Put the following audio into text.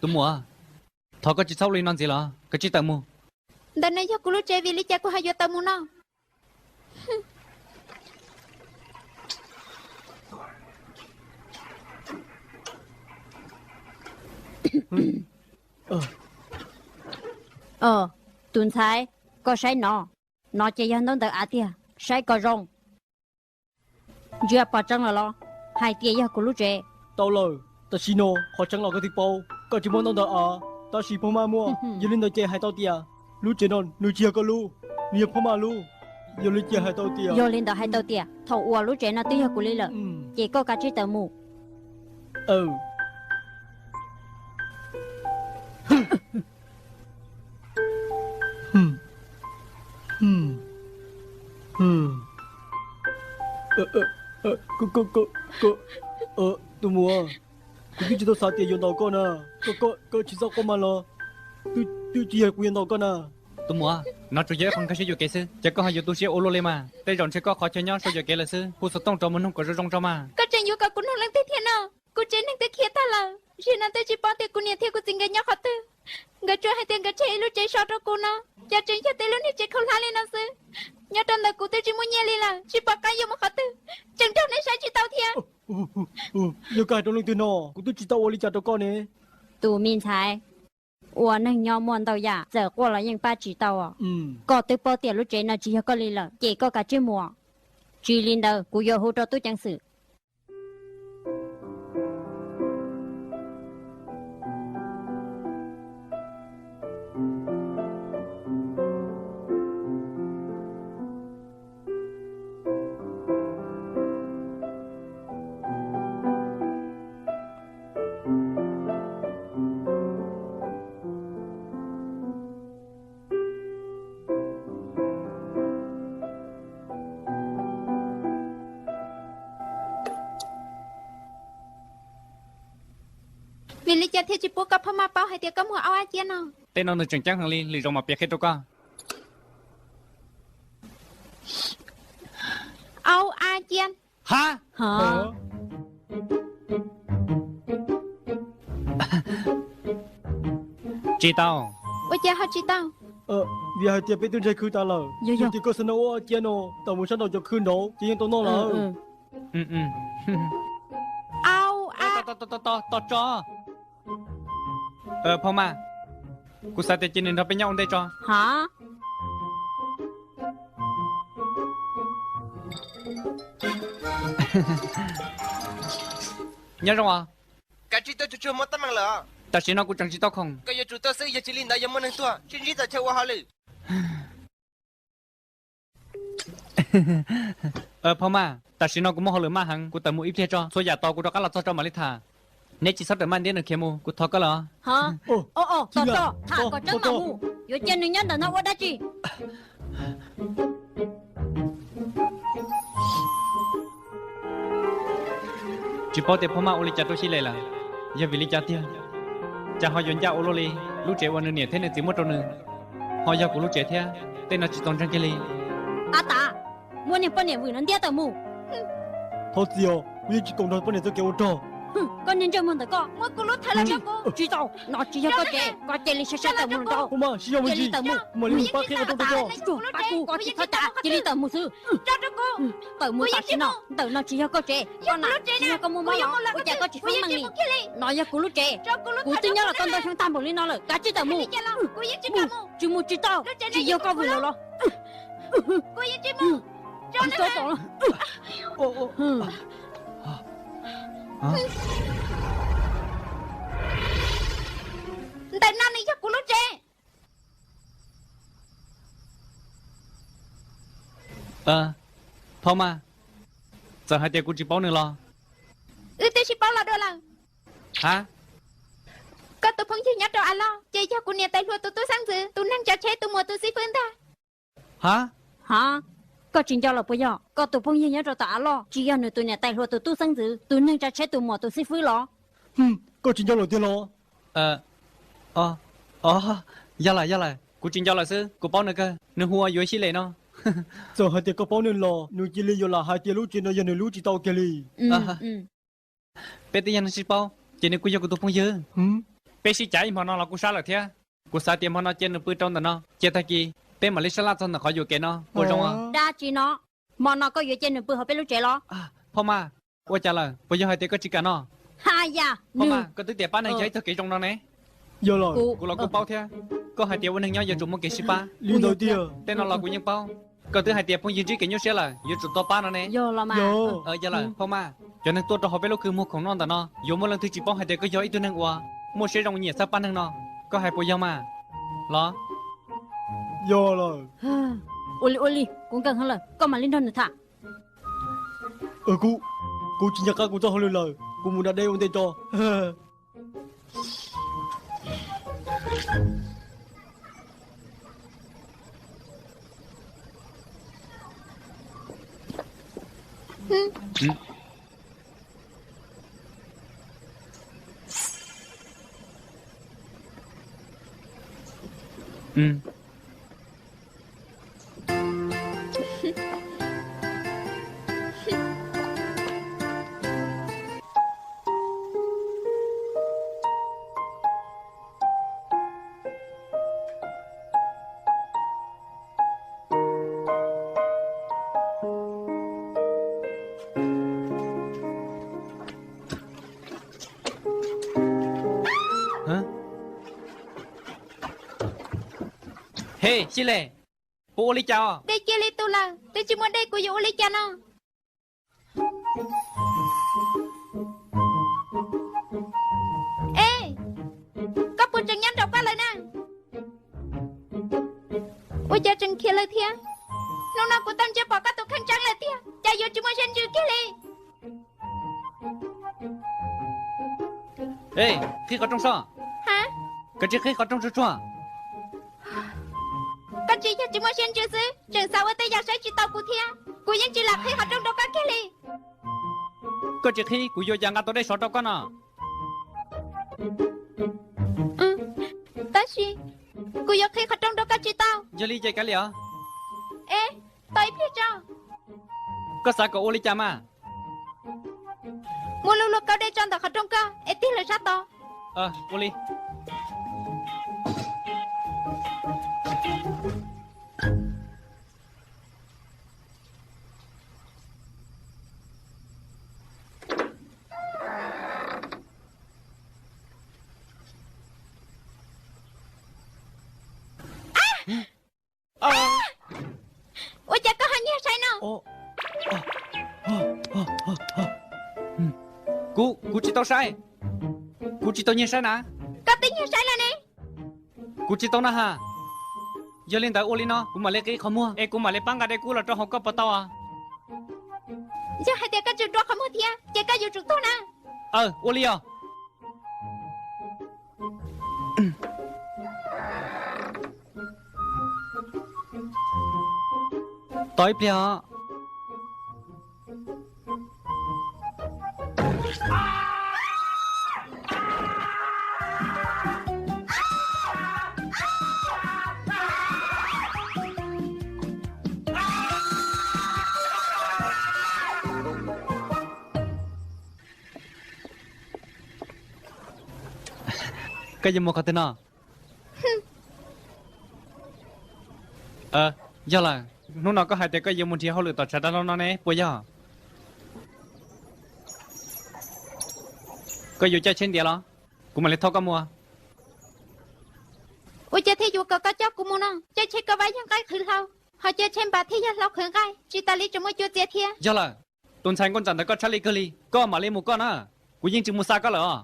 Tus muam, thov koj tsis txhob ua li no ntxiv los, koj cia li tawm mus. Ntawm no yog kuv lub tsev, vim li cas kuv ho yuav tawm mus no? Tus ntxhais, koj saib no, no ces yog ntaub ntawv av tiag, saib kom zoo. Ntsia pom tseeb lawm los? Hais tias yog kuv lub tsev. Tau lawm, tam sim no qhov tseeb los koj twb paub, koj tsis muaj ntaub ntawv av, tab sis phoj maj muaj. Yog li ntawd ces hais tau tias lub tsev no nws tsis yog koj lub, nws yog phoj maj lub. Yog li ces hais tau tias, yog li ntawd hais tau tias thaum uas lub tsev no twb yog kuv li lawm, ces koj kav tsij tawm mus. Tus muam, kuv twb tsis tau xav tias yuav ntaus koj na. Koj tsis txhob quaj mas los, twb tsis yog kuv yuav ntaus koj na. Tus muam, no tsuas yog ib qho nkag siab yuam kev xwb, ces koj ho yuav tu siab ua luaj li mas. Tej zaum ntshe koj qhov chaw nyob sau yuam kev lawm xwb, hu xov tooj rov mus nug kom zoo zoo tso mas. Koj tseem yuav kom kuv nug leej twg thiab no? Kuv tsev neeg twb khiav tag lawm, zaum no twb tsis paub tias kuv niam thiab kuv txiv nkawd nyob qhov twg. Nkawd tsuas hais tias nkawd tseg ib lub tsev so rau kuv no, cas tseem yog tej lub niag tsev khaub hlab li no xwb. Nyob rau ntawm kuv twb tsis muaj nyiaj li lawm, tsis pom qab yuav mus qhov twg, tseem nrog neb saib tsis tau thiab. Yog koj hais rau leej twg no, kuv twb tsis tau ua li cas rau koj ne. Tus me ntxhais, ua neeg nyob muaj ntau yam, txawm quaj los yeej pab tsis tau. Koj twb paub tias lub tsev no tsis yog koj li lawm, ces koj kav tsij mus. Tsis li ntawd kuv yuav hu rau tub ceev xwm. Vim li cas thiaj tsis pub koj phoj maj paub hais tias koj muaj aub ab ciab no? Tej no nws tseem ceeb heev li, lwm zaus mam piav qhia rau koj. Aub ab ciab. Ha? Tsis tau. Ua cas ho tsis tau? Vim hais tias peb twb ntshai khw tas lawm. Yog tias koj xav noj aub ab ciab no, tawm mus sab nraum cov khw nraud ces yeej tau noj lawm. Tos tso. Phoj maj, kuv xav tias cia nws nrog peb nyob ua ntej tso. Ha? Nyob zoo os. Kav tsij tuaj tsuag tsuag muab teeb meem lawm. Tam sim no kuv tseem tsis tau khoom. Koj yuav tsum tuaj xwb, yog tsis li ntawd yuav muaj neeg tuag, sib ntsib txawm chaw ua hauj lwm. Phoj maj, tam sim no kuv muaj hauj lwm maj heev, kuv tawm mus ib pliag tso, txhua yam tos kuv rov qab los txog rau mam li tham. Neb tsis txhob rawm maj ntiab nws khiav mus, kuv thov koj lawm. Tos tso, tham kom tseeb mam mus. Yuav cia nws nyob ntawm no ua dab tsi? Tsis paub tias phoj maj ua li cas rau Xib Les lawm. Yog vim li cas tiag, cas ho yuav ncaj ua luaj li? Lub tsev uas nws niam thiab nws txiv muab rau nws ho yog kuv lub tsev thiab. Tej no tsis txaus ntseeg kiag li. Ab tas, muab niag poj niam vwm no ntiab tawm mus. Thov txim os, kuv yeej tsis kam nrog poj niam txoj kev ua rog. Koj niag ntsej muag ntawm koj, muab kuv lub thawv los rau kuv. Tsis tau, no tsis yog koj tsev, koj cia li sai sai tawm mus rau. Cia li tawm mus. Kuv mam li mus pab qhia koj rooj rau koj. Pab kuv, koj tsis txhob cav, cia li tawm mus xwb. Tawm mus tam sim no, ntawm no tsis yog koj tsev, koj na tsis yog koj muaj mob los ua cas koj tsis foob meej li? No yog kuv lub tsev, kuv twb nyob los tau ntau xyoo tag npaum li no lawm, kav tsij tawm mus. Mus, tsis mus tsis tau, tsis yog koj vwm lawm los? Tsis tau tau. Ntawm no nws yog kuv lub tsev. Phoj maj, txawm hais tias kuv tsis paub nws los? Wb twb sib paub los dua lawm. Ha? Koj tus phooj ywg nyob rau av loj ces yog kuv niam tais hluas tus tub xeeb ntxwv, tus neeg tsav tsheb, tus muam tus xib fwb ntag. Ha? Ha? Koj tsis nco lawm puas yog? Koj tus phooj ywg nyob rau tom av loj tsis yog nws tus niam tais hluas tus tub xeeb ntxwv, tus neeg tsav tsheb, tus muam tus xib fwb los? Koj tsis nco lawm tiag los? Yog lawm, yog lawm, kuv tsis nco lawm xwb, kuv paub nws kawg, nws hu ua Yuav Xib Les no. Txawm hais tias koj paub nws los nws cia li yuav lam hais tias lub tsev no yog nws lub tsis tau kiag li. Peb twb yog neeg sib paub ces nws kuj yog kuv tus phooj ywg. Peb sib cav ib hmo no los kuj sab lawm thiab. Kuv xav tias hmo no cia nws pw rau ntawm no, ces tag kis peb mam li sab laj txog ntawm qhov yuam kev no, puas zoo os? Dab tsi no? Hmo no koj yuav cia nws pw hauv peb lub tsev los? Phauj Maj, ua cas lawm? Puas yog hais tias koj tsis kam no? Ha ya, phauj Maj, koj twb tias pab neeg yog ib txoj kev zoo no ne. Yog los, kuv los kuj paub thiab. Koj hais tias ua neeg nyob yuav tsum muaj kev sib pab. Li ntawd tiag. Tej no los kuv yeej paub. Koj twb hais tias phooj ywg ntsib kev nyuaj siab lawm yuav tsum tau pab no ne. Yog los mas. Yog lawm phauj Maj, cov neeg tuaj rau hauv peb lub khw muag khoom noj ntawm no yuav muaj leej twg tsis paub hais tias koj yog ib tug neeg uas muaj siab zoo nyiam txhawb pab neeg no. Koj hais puas yog mas? Los, yog lawm. Ua li ua li, kuv nkees heev lawm, koj mam li nrog nws tham. Kuv, kuv tsis nco qab kuv txoj hauj lwm lawm, kuv mus da dej ua ntej tso. He, Xib Lej, puas ua li cas os? Dej cia li tu lawm, twb tsis muaj dej kuv yuav ua li cas no? Ej, koj puas tseem nyob nraum koj lawm na? Ua cas tseem khiav lawm thiab? Hnub no kuv tau ntsia pom koj tus kheej tseeb lawm tiag, cas yuav tsis muaj siab ntsws kiag li. Ej, qhib qhov rooj soj. Ha? Koj tsis qhib qhov rooj tsuag tsuag. Koj tsis yog tsis muaj siab ntsws xwb, tseem xav ua tej yam saib tsis taus kuv thiab. Kuv yeej tsis lam qhib qhov rooj rau koj kiag li. Koj tsis qhib kuv yuav cas nqa tau dej sov rau koj no? Tab sis kuv yuav qhib qhov rooj rau koj tsis tau. Yog li ces kav liam os. Ej, tos ib pliag tso. Koj xav kom ua li cas mas? Muab lub luag kaub dej tso ntawm qhov rooj koj es tig lawm sab tod. Ua li. Ua cas koj ho nyiag saib no? Kuv, kuv tsis tau saib. Kuv tsis tau nyiag saib na. Koj twb nyiag saib lawm ne. Kuv tsis tau na has. Yog li ntawd ua li no, kuv mam li qhib qhov muag es kuv mam li pab nqa dej kub los rau hauv koj puas tau os? Yog hais tias koj tseem rua qhov muag thiab ces koj yuav tsum tuag na. Aw, ua li os. Tos ib pliag os. Koj yuav mus qhov twg no? Yog lawm, hnub no koj hais tias koj yuav mus nrhiav hauj lwm tom tshav dab laug no ne puas yog? Koj yuav caij tsheb ntiav los? Kuv mam li thauj koj mus. Ua cas thiaj yuav kom koj coj kuv mus no? Caij tsheb kav vab yog nqaij qhwv hlau, ho caij tsheb npas thiaj yog hlau qhwv nqaij, tsis tas li tseem muaj cua txias thiab. Yog lawm, tus ntxhais nkauj ntxawm ntawd koj txhaj li kawg li, koj mam li mus koj na. Kuv yeej tsis mus xa koj lawm os.